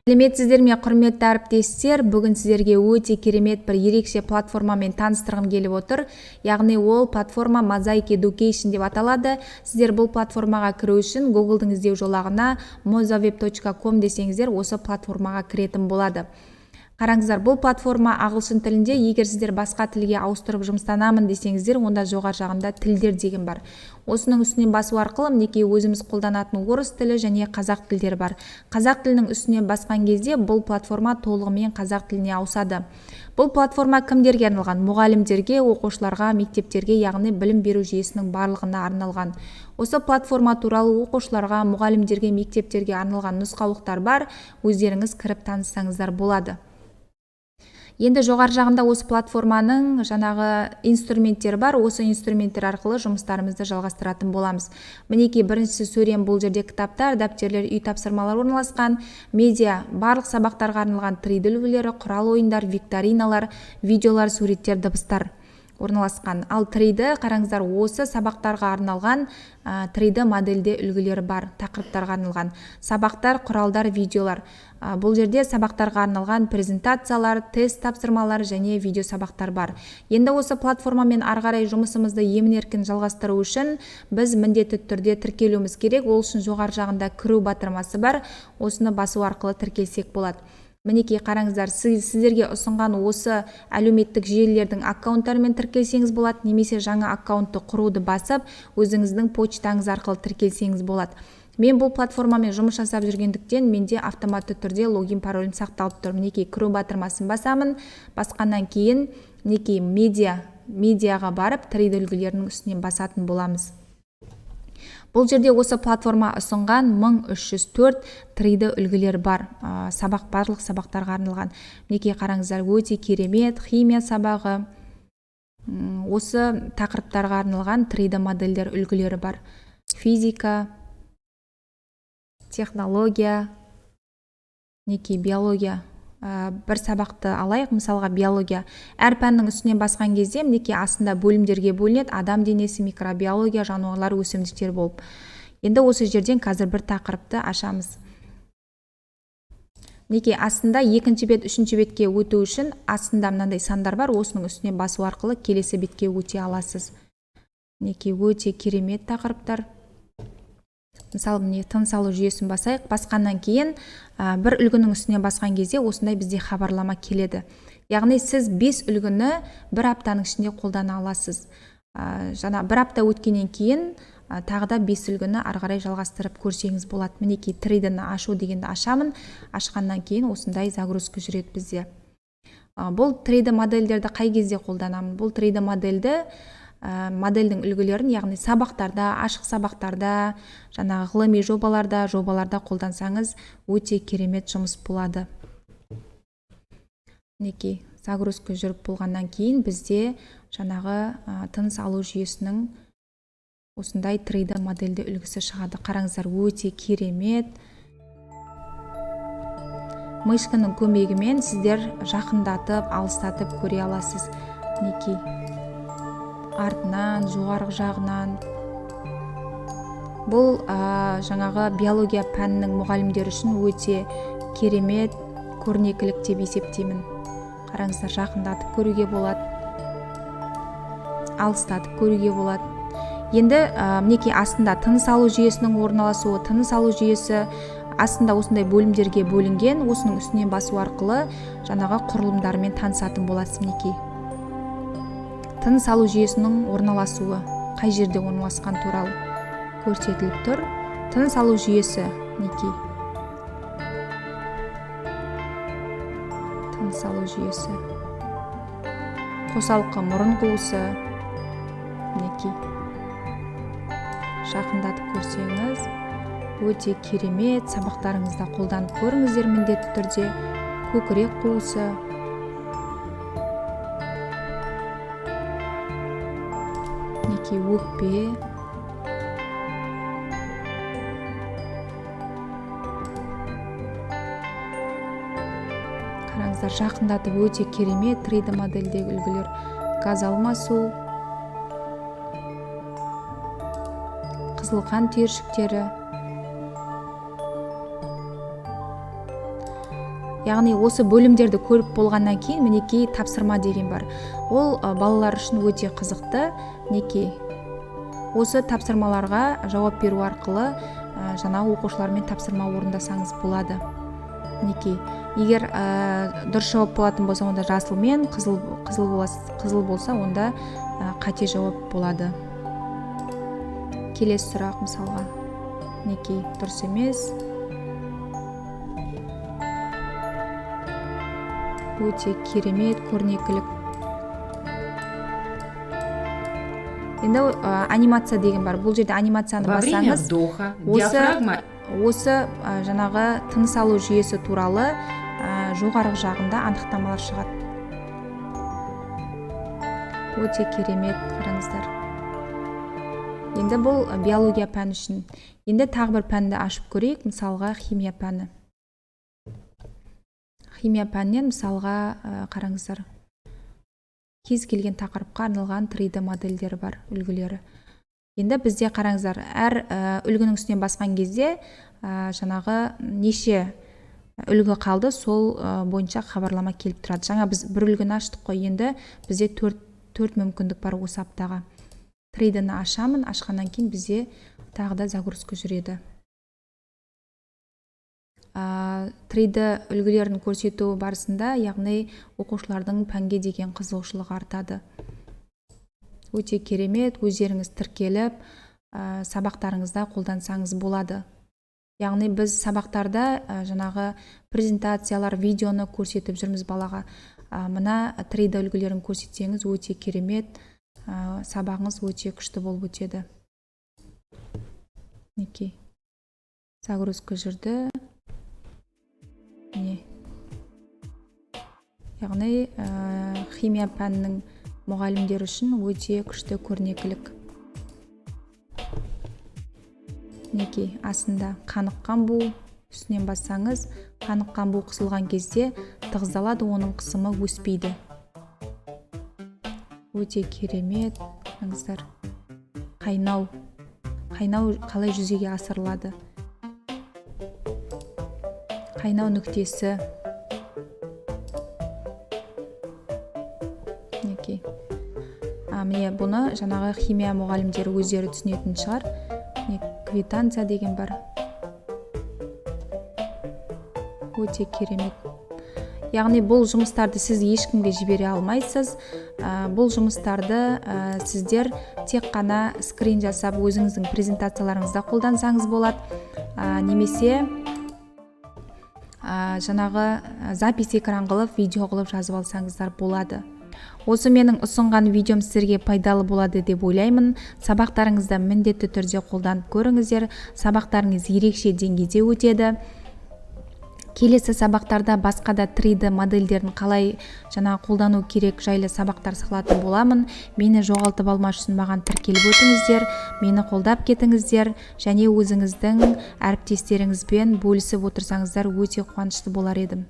Сәлеметсіздер ме, құрметті әріптестер! Бүгін сіздерге өте керемет бір ерекше платформамен таныстырғым келіп отыр. Яғни ол платформа Mosaic Education деп аталады. Сіздер бұл платформаға кіру үшін Google'дың іздеу жолағына mozaweb.com десеңіздер, осы платформаға кіретін болады. Қараңыздар, бұл платформа ағылшын тілінде. Егер сіздер басқа тілге ауыстырып жұмыстанамын десеңіздер, онда жоғары жағында тілдер деген бар. Осының үстінен басу арқылы мінекей өзіміз қолданатын орыс тілі және қазақ тілдері бар. Қазақ тілінің үстінен басқан кезде бұл платформа толығымен қазақ тіліне ауысады. Бұл платформа кімдерге арналған? Мұғалімдерге, оқушыларға, мектептерге, яғни білім беру жүйесінің барлығына арналған. Осы платформа туралы оқушыларға, мұғалімдерге, мектептерге арналған нұсқаулықтар бар. Өздеріңіз кіріп таныссаңыздар болады. Енді жоғары жағында осы платформаның жаңағы инструменттері бар. Осы инструменттер арқылы жұмыстарымызды жалғастыратын боламыз. Мінекей біріншісі сөрем, бұл жерде кітаптар, дәптерлер, үй тапсырмалар орналасқан. Медиа, барлық сабақтарға арналған 3D үлгілері, құрал ойындар, викториналар, видеолар, суреттер, дыбыстар орналасқан. Ал 3D, қараңыздар, осы сабақтарға арналған 3D модельде үлгілері бар, тақырыптарға арналған сабақтар, құралдар, видеолар. Бұл жерде сабақтарға арналған презентациялар, тест тапсырмалар және видео сабақтар бар. Енді осы платформамен ары қарай жұмысымызды емін-еркін жалғастыру үшін біз міндетті түрде тіркелуіміз керек. Ол үшін жоғары жағында кіру батырмасы бар. Осыны басу арқылы тіркелсек болады. Мінекей қараңыздар, сіздерге ұсынған осы әлеуметтік желілердің аккаунттарымен тіркелсеңіз болады, немесе жаңа аккаунтты құруды басып, өзіңіздің почтаңыз арқылы тіркелсеңіз болады. Мен бұл платформамен жұмыс жасап жүргендіктен, менде автоматты түрде логин паролім сақталып тұр. Мінекей кіру батырмасын басамын. Басқаннан кейін мінекей медиаға барып 3D үлгілерінің үстінен басатын боламыз. Бұл жерде осы платформа ұсынған 1304 3D үлгілер бар. Сабақ, барлық сабақтарға арналған. Мінекей қараңыздар, өте керемет химия сабағы. Осы тақырыптарға арналған 3D модельдер үлгілері бар. Физика, технология, мінекей биология. Бір сабақты алайық, мысалға биология. Әр пәннің үстінен басқан кезде мінекей астында бөлімдерге бөлінеді: адам денесі, микробиология, жануарлар, өсімдіктер болып. Енді осы жерден қазір бір тақырыпты ашамыз. Мінекей астында екінші бет, үшінші бетке өту үшін астында мынандай сандар бар, осының үстіне басу арқылы келесі бетке өте аласыз. Мінекей өте керемет тақырыптар. Мысалы, міне тыныс алу жүйесін басайық. Басқаннан кейін бір үлгінің үстіне басқан кезде осындай бізде хабарлама келеді. Яғни сіз 5 үлгіні бір аптаның ішінде қолдана аласыз. Жаңа бір апта өткеннен кейін тағы да 5 үлгіні ары қарай жалғастырып көрсеңіз болады. Мінекей 3D-ні ашу дегенді ашамын. Ашқаннан кейін осындай загрузка жүреді бізде. Бұл 3D модельдерді қай кезде қолданамын? Бұл 3D модельді, модельдің үлгілерін, яғни сабақтарда, ашық сабақтарда, жаңағы ғылыми жобаларда, жобаларда қолдансаңыз өте керемет жұмыс болады. Мінекей загрузка жүріп болғаннан кейін бізде жаңағы тыныс алу жүйесінің осындай 3D модельді үлгісі шығады. Қараңыздар, өте керемет. Мышканың көмегімен сіздер жақындатып, алыстатып көре аласыз. Мінекей артынан, жоғарғы жағынан. Бұл жаңағы биология пәнінің мұғалімдері үшін өте керемет көрнекілік деп есептеймін. Қараңыздар, жақындатып көруге болады, алыстатып көруге болады. Енді мінекей астында тыныс алу жүйесінің орналасуы, тыныс алу жүйесі астында осындай бөлімдерге бөлінген. Осының үстінен басу арқылы жаңағы құрылымдармен танысатын боласыз. Мінекей тыныс алу жүйесінің орналасуы, қай жерде орналасқан туралы көрсетіліп тұр. Тыныс алу жүйесі, мінекей тыныс алу жүйесі, қосалқы мұрын қуысы, мінекей жақындатып көрсеңіз өте керемет. Сабақтарыңызда қолданып көріңіздер міндетті түрде. Көкірек қуысы, мінекей өкпе, қараңыздар, жақындатып өте керемет 3D модельдегі үлгілер, газ алмасу, қызыл қан түйіршіктері. Яғни осы бөлімдерді көріп болғаннан кейін, мінекей, тапсырма деген бар. Ол балалар үшін өте қызықты. Мінекей, осы тапсырмаларға жауап беру арқылы жаңағы оқушылармен тапсырма орындасаңыз болады. Мінекей, егер дұрыс жауап болатын болса, онда жасылмен, қызыл болса, онда қате жауап болады. Келесі сұрақ, мысалға, мінекей, дұрыс емес. Өте керемет көрнекілік. Енді анимация деген бар. Бұл жерде анимацияны Во время бассаңыз, вдоха осы диафрагма осы жаңағы тыныс алу жүйесі туралы жоғарғы жағында анықтамалар шығады. Өте керемет, қараңыздар. Енді бұл биология пәні үшін. Енді тағы бір пәнді ашып көрейік, мысалға, химия пәні. Химия пәнінен, мысалға, қараңыздар, кез келген тақырыпқа арналған 3D модельдері бар, үлгілері. Енді бізде, қараңыздар, әр үлгінің үстінен басқан кезде жаңағы неше үлгі қалды, сол бойынша хабарлама келіп тұрады. Жаңа біз бір үлгіні аштық қой, енді бізде төрт мүмкіндік бар осы аптаға. 3D-ні ашамын, ашқаннан кейін бізде тағы да загрузка жүреді. 3D үлгілерін көрсету барысында, яғни оқушылардың пәнге деген қызығушылығы артады. Өте керемет, өздеріңіз тіркеліп, сабақтарыңызда қолдансаңыз болады. Яғни біз сабақтарда жаңағы презентациялар, видеоны көрсетіп жүрміз балаға. Мына 3D үлгілерін көрсетсеңіз, өте керемет, сабағыңыз өте күшті болып өтеді. Мінекей, загрузка жүрді. Міне. Яғни химия пәнінің мұғалімдері үшін өте күшті көрнекілік. Мінекей, астында қаныққан бу, үстінен бассаңыз, қаныққан бу қысылған кезде тығыздалады, оның қысымы өспейді. Өте керемет, қараңыздар. Қайнау. Қайнау қалай жүзеге асырылады? Қайнау нүктесі. Мінекей. Міне, бұны жаңағы химия мұғалімдері өздері түсінетін шығар. Міне, квитанция деген бар. Өте керемет. Яғни бұл жұмыстарды сіз ешкімге жібере алмайсыз. Бұл жұмыстарды сіздер тек қана скрин жасап өзіңіздің презентацияларыңызда қолдансаңыз болады. Немесе жаңағы запись экран қылып, видео қылып жазып алсаңыздар болады. Осы менің ұсынған видеом сіздерге пайдалы болады деп ойлаймын. Сабақтарыңызда міндетті түрде қолданып көріңіздер. Сабақтарыңыз ерекше деңгейде өтеді. Келесі сабақтарда басқа да 3D модельдерін қалай жаңа қолдану керек жайлы сабақтар салатын боламын. Мені жоғалтып алмас үшін маған тіркеліп өтіңіздер, мені қолдап кетіңіздер және өзіңіздің әріптестеріңізбен бөлісіп отырсаңыздар, өте қуанышты болар едім.